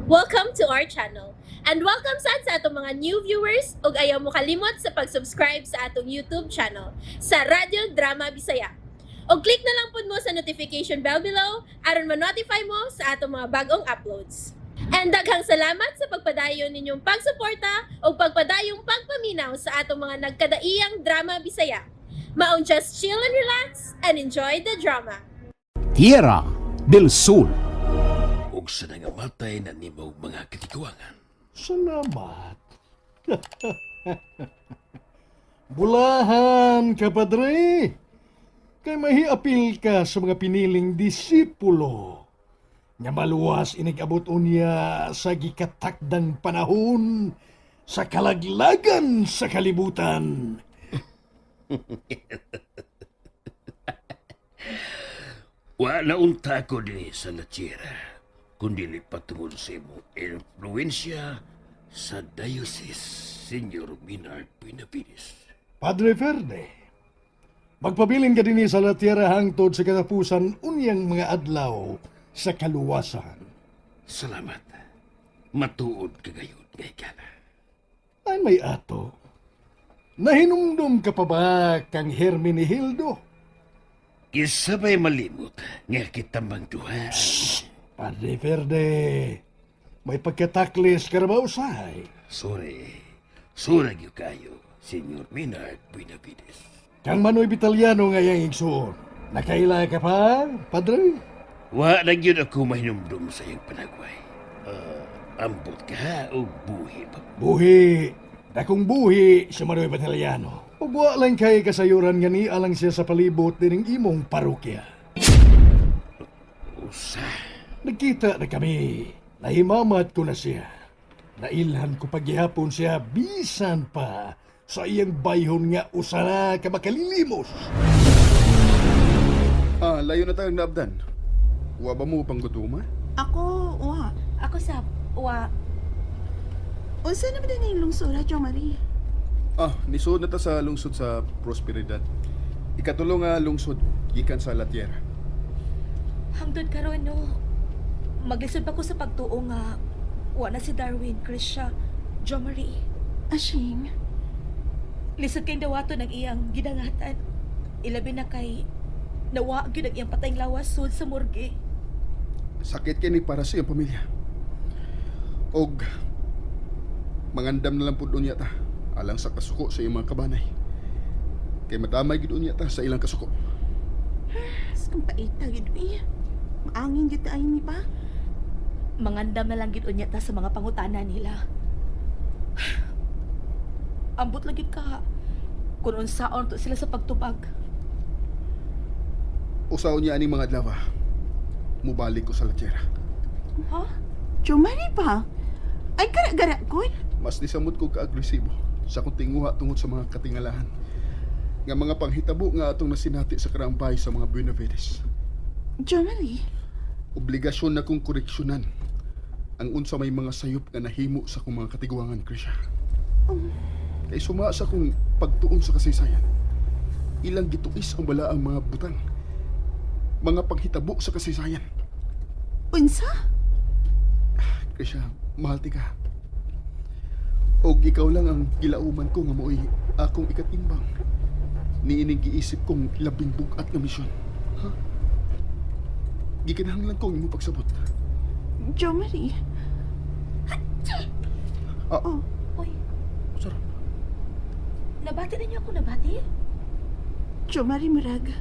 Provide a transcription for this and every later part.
Welcome to our channel. And welcome sad sa atong mga new viewers ug ayaw mo kalimot sa pag-subscribe sa atong YouTube channel sa Radyo Drama Bisaya. Og click na lang pud mo sa notification bell below aron ma-notify mo sa atong mga bagong uploads. And daghang salamat sa pagpadayon ninyong pagsuporta ug pagpadayong pagpaminaw sa atong mga nagkadaiyang drama Bisaya. Maong just chill and relax and enjoy the drama. Tierra del Sol. Ug sa nangamatay na nimo mga katiguangan. Salamat. Bulahan, kapadre. Kay mahiapil ka sa mga piniling disipulo. Nga maluwas inig-abot unya sa gikatakdang panahon sa kalaglagan sa kalibutan. Wa na unta ko dinhi sa La Tierra, kundi patungod sa imong influensya sa diocese, Senyor Minard Benavides. Padre Ferde, magpabilin ka dinhi sa La Tierra hangtod sa katapusan unyang mga adlaw sa kaluwasan. Salamat. Matuod ka gayud nga higala. Ay may ato. Nahinumdum ka pa ba kang Hermenegildo? Kinsa bay malimot nga kita mang duha? Padre Ferde, may pagkataklis ka na ba usahay? Sorry. Sorry gyud kayo, Senyor Minard Benavides. Kang Manoy Vitaliano nga iyang igsuon. Nakaila ka pa, Padre? Wa na gyud ako mahinumdum sa iyang panagway. Ambot ka og buhi pa? Buhi! Dakong buhi si Manoy Vitaliano. Ug wa lang kay kasayuran nga niya lang siya sa palibot dining imong parokya. Usa. Nagkita na kami. Nahimamat ko na siya. Nailhan ko paghihapon siya bisan pa sa iyang bayhon nga usa na ka makalilimos. Ah, layo na tayong naabdan. Wa ba mo pang gutuma? Ako, wa. Ako sa wa. Unsa na ba din yung lungsura, Jo Marie? Ah, nisod na ta sa lungsod sa Prosperidad. Ikatulo nga lungsod gikan sa La Tierra. Hangtod karon, no. Maglisod pa ko sa pagtuo nga wa na si Darwin, Krisha, Jo Marie. Ashing, Lisod kay dawaton ang iyang gidangatan. Ilabi na kay nawa gyud ang iyang patayng lawas sud sa morgue. Sakit kini para sa iyang pamilya. Og mangandam na lang pud unya ta alang sa kasuko sa iyang mga kabanay. Kay madamay gid unya ta sa ilang kasuko. Kang paita gid eh. Maangin gid ay ni ba? Mangandam na lang gid unya ta sa mga pangutana nila. Ambot lang gid ka kung unsaon to sila sa pagtubag. Usaon niya aning mga adlaw. Mubalik ko sa La Tierra. Ha? Jo Marie ba? Ay gara-gara ko. Mas nisamot ko ka-agresibo sa akong tinguha tungod sa mga katingalahan nga mga panghitabo nga atong nasinati sa karampay sa mga Buenavides. Jo Marie, Obligasyon na kong koreksyonan ang unsa may mga sayop nga nahimo sa akong mga katiguangan, Krisha. Kay suma sa akong pagtuon sa kasaysayan, ilang gituis ang balaang mga butang, mga panghitabo sa kasaysayan. Unsa? Krisha, mahal ti ka. Og ikaw lang ang gilauman ko nga maoy akong ikatimbang. Niining giisip kong labing bug-at nga misyon. Ha? Gikinahanglan ko ang imong pagsabot. Jo Marie. Ah, Oh, Uy, sarap. Nabati na niyo ako, nabati? Jo Marie murag.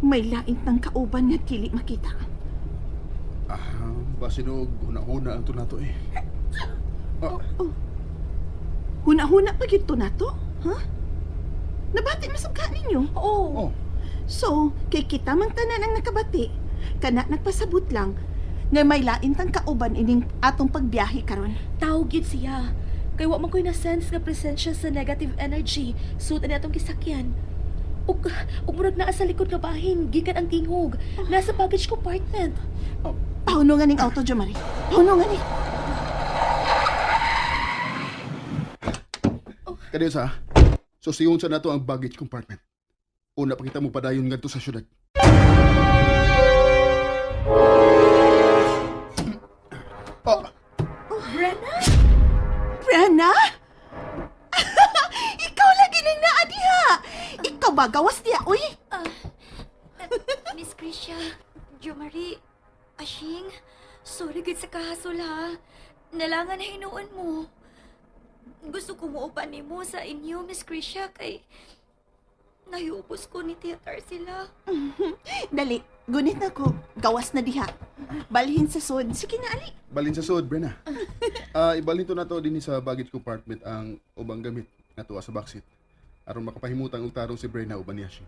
May lain tang kauban nga dili makita. Ah, basin og huna-huna ang tunato eh. Ah, Huna-huna pa gyud to nato, ha? Nabati masab ka ninyo. Oo. oh, So, kay kita mang tanan ang nakabati, kana nagpasabot lang nga may lain tang kauban ining atong pagbiyahe karon. Tao gyud siya. Kay wa man ko'y na-sense nga presensya sa negative energy sud ani atong gisakyan. Ug murag naa sa likod nga bahin gikan ang tingog. Nasa baggage compartment. Pahuno nga ning auto, Jo Marie. Pahuno nga ni. Kadiyo sa, susiyon sa nato ang baggage compartment. Una pa kita mo padayon ngadto sa syudad. Ah, ba? Gawas diya, uy! Miss Krisha, Jo Marie, Ashing, sorry gid sa kahasol ha. Nalangan na hinuon mo. Gusto ko muupan nimo sa inyo, Miss Krisha, kay nahiubos ko ni Tia Tarsila. Dali, gunit na ko. Gawas na diha. Balhin sa sod. Sige na, ali. Balin sa sud, Brenna. Ibalhin to na to din sa baggage compartment ang ubang gamit nga tuwa sa backseat. Aron makapahimutang og tarong si Brenna uban niya siya.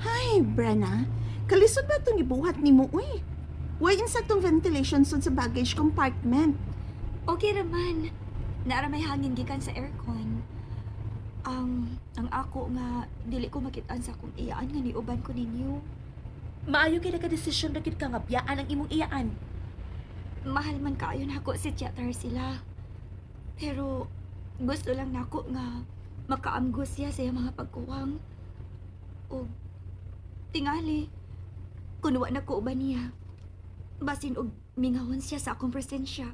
Ay, Brenna. Kalisod ba itong ibuhat ni mo, uy? Why insaktong ventilation sud sa baggage compartment? Okay raman. Naara may hangin gikan sa aircon. Ang ako nga dili ko makitaan sa akong iyaan nga niuban ko ninyo. Maayo kay nakadesisyon na gid ka nga biyaan ang imong iyaan. Mahal man kaayo nako si Tia Tarsila. Pero gusto lang nako nga makaamgo siya sa iyang mga pagkuwang. O tingali kun wa na ko uban niya. Basin og mingawon siya sa akong presensya.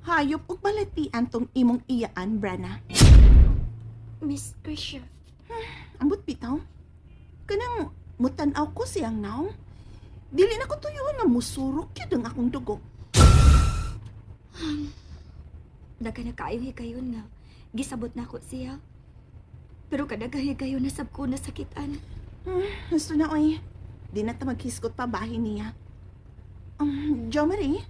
Hayop ug balatian tong imong iyaan, Brenna. Miss Krisha, Ambot bitaw. Kanang mutan-aw ko siyang naong. Dili na ko tuyoon nga musurok yun ang akong dugo. daghan na kaayo higayon nga gisabot nako siya. Pero kadaghang higayon na sab ko nasakitan. Gusto na, oy. Di na ta maghiskot pa bahin niya. Jo Marie,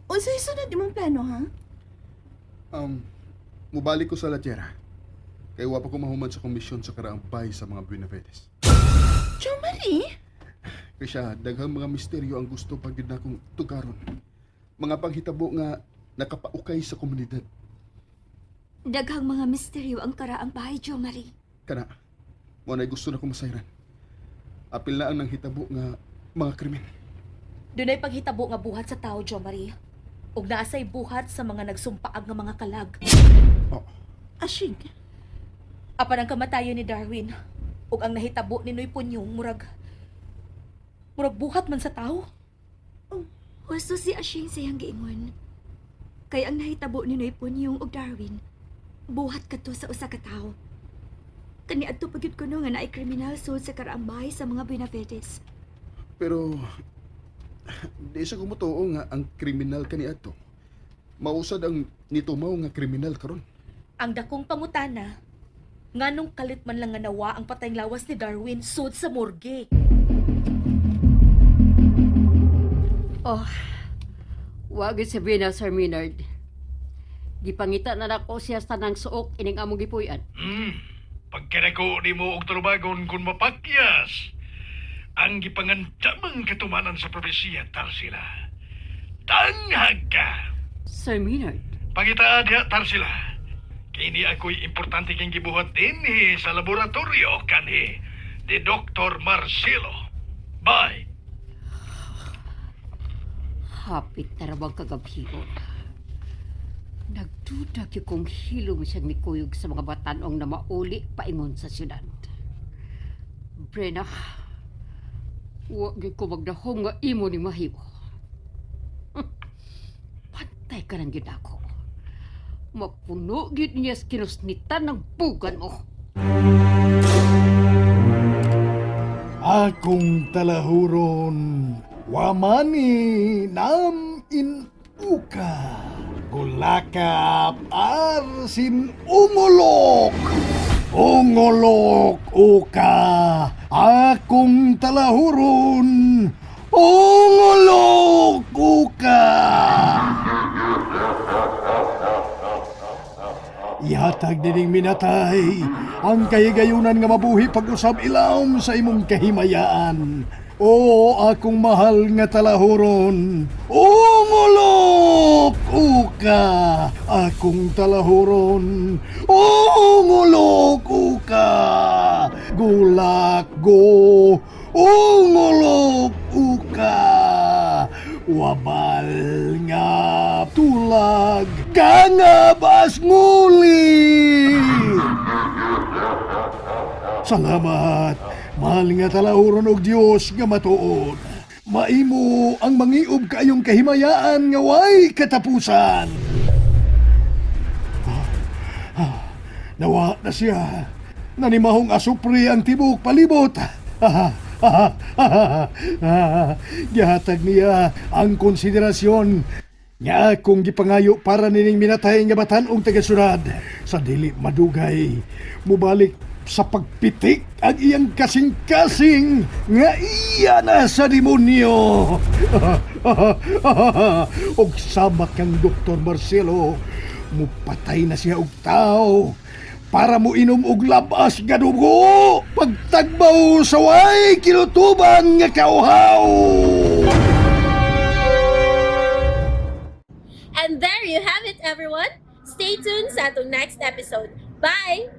unsay sunod imong plano, ha? Mubalik ko sa La Tierra. Kay wa pa ko mahuman sa komisyon sa karaang bay sa mga Buenavides. Jo Marie? Kaya daghang mga misteryo ang gusto pag gyud nakong tugaron. Mga panghitabo nga nakapaukay sa komunidad. Daghang mga misteryo ang karaang bahay, Jo Marie. Kana, mo na gusto na kong masayran. Apil na ang nanghitabo nga mga krimen. Dunay paghitabo nga buhat sa tao, Jo Marie. Ug naasay buhat sa mga nagsumpaag nga mga kalag. Oh, Ashig, Apan ang kamatayon ni Darwin ug ang nahitabo ni Noy Punyong murag buhat man sa tao. Husto si Ashing sa iyang giingon. Kay ang nahitabo ni Noy Punyong og Darwin, buhat kadto sa usa ka tawo. Kaniadto pa gyud kuno nga naay kriminal sud sa karaang bahay sa mga Benavides. Pero di sa kumutuo nga ang kriminal kaniadto. Mausad ang nitumaw nga kriminal karon. Ang dakong pangutana, nganong kalit man lang nga nawa ang patayng lawas ni Darwin sud sa morgue. Oh, wag sabihin na Sir Maynard. Gipangita na nako siya sa tanang suok ining among gipuy-an. Pagkanako ni mo og trubagon kung mapakyas, ang gipangandamang katumanan sa propesya Tarsila. Tanghag ka! Sir Maynard, Pangitaa diha Tarsila. Kini ako'y importante kang gibuhat dinhi sa laboratorio kanhi ni Dr. Marcelo. Bye! hapit na rabang kagabhion. Nagduda gyud kong hilom siyang mikuyog sa mga batanong na mauli paingon sa syudad. Brena, wa gyud ko magdahom nga imo ni mahimo. Pantay ka lang gyud ako. Mapuno gyud niya sa kinusnitan ng bugan mo. Akong talahuron, wamani nam in uka. Gulakap arsin ungolok. Ungolok uka. Akong talahuron, ungolok uka. Ihatag dining minatay ang kahigayunan nga mabuhi pag-usab ilawom sa imong kahimayaan. O akong mahal nga talahuron, ungulok uka. Akong talahuron, ungulok uka. Gulak go, ungulok uka. Wabal nga tulag, gangabas nguli. Salamat, mahal nga talahuron og Dios nga matuod. Maimo ang mangiob kaayong kahimayaan nga way katapusan. Nawa na siya. Nanimahong asupri ang tibok palibot. Gihatag niya ang konsiderasyon nga akong gipangayo para nining minatay nga batan-ong taga-syudad. Sa dili madugay, mubalik sa pagpitik ang iyang kasing-kasing nga iya na sa demonyo. Og sama kang Dr. Marcelo, mupatay na siya og tao para mo inom og labas nga dugo pagtagbaw sa way kinutuban nga kauhaw. And there you have it, everyone. Stay tuned sa atong next episode. Bye!